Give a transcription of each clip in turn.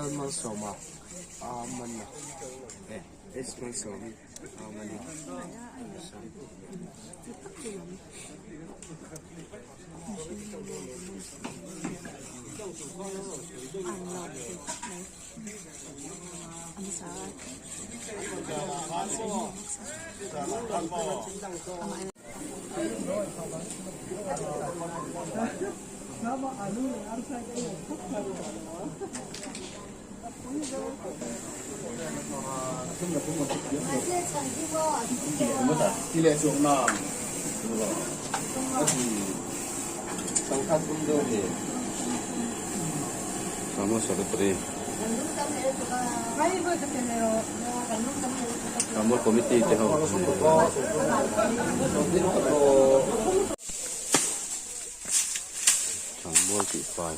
Lalmalsawma a man a eh H Malsawmi a man a Thlanmual committee te ho Thlanmual tih fai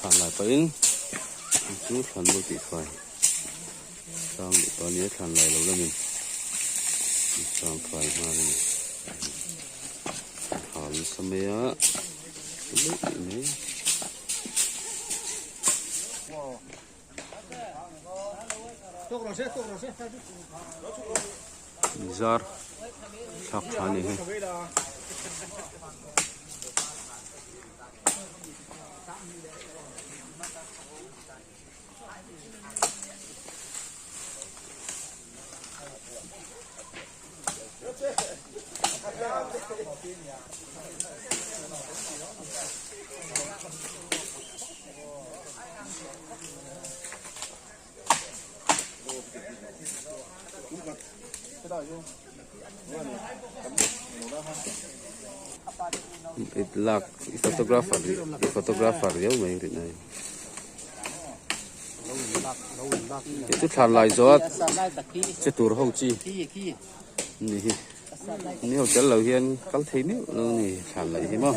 thlan lai pahin chu thlanmual tih fai tlang leh ta nia thlan lai lo lamin tlang fai nghal a ni hal nasa mai a luih mai. Zar thlak tha a ni hi. Lak i photographer i photographer riau mai rih nai tih chu thlan lai zawh a che tur ho chi ni hi ni ho tel lo hian kal thei meuh lo a ni thlan laih hi maw.